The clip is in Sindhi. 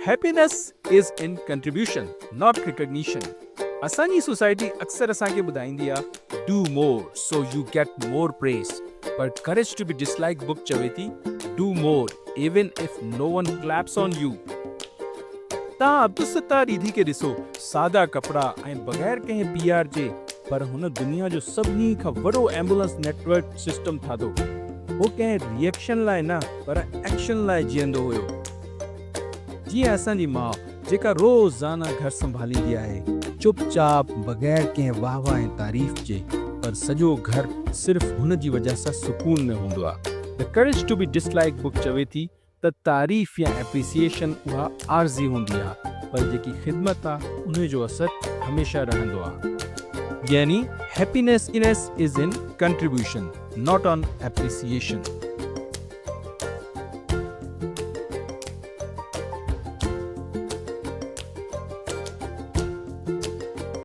Happiness is in contribution not recognition. اسان جي سوسائٽي اڪثر اسان کي ٻڌائيندي آ do more so you get more praise per courage to be disliked book چوي ٿي do more even if no one claps on you. توهان عبدالستار ايڌي کي ڏسو، سادا ڪپڙا ۽ بغير ڪنهن پي آر جي پر هن دنيا جو سڀني کان وڏو ايمبولنس نيٽ ورڪ سسٽم ٺاهيو. هو ڪنهن ري ايڪشن لاء نه پر ايڪشن لاء جيئندو هيو. جيئن اسان جي ماء جيڪا روزانه گهر سنڀاليندي آهي، چپ چاپ بغير ڪنهن واهه واهه ۽ تعريف جي پر سڄو گهر صرف هن جي وجهه سان سڪون ۾ هوندو آهي. The Courage to be Disliked book چوي ٿي ته تعريف يا Appreciation اها عارضي هوندي آهي پر جيڪي خدمت آهي انهي جو اثر هميشه رهندو آهي. يعني Happiness is in contribution not on appreciation.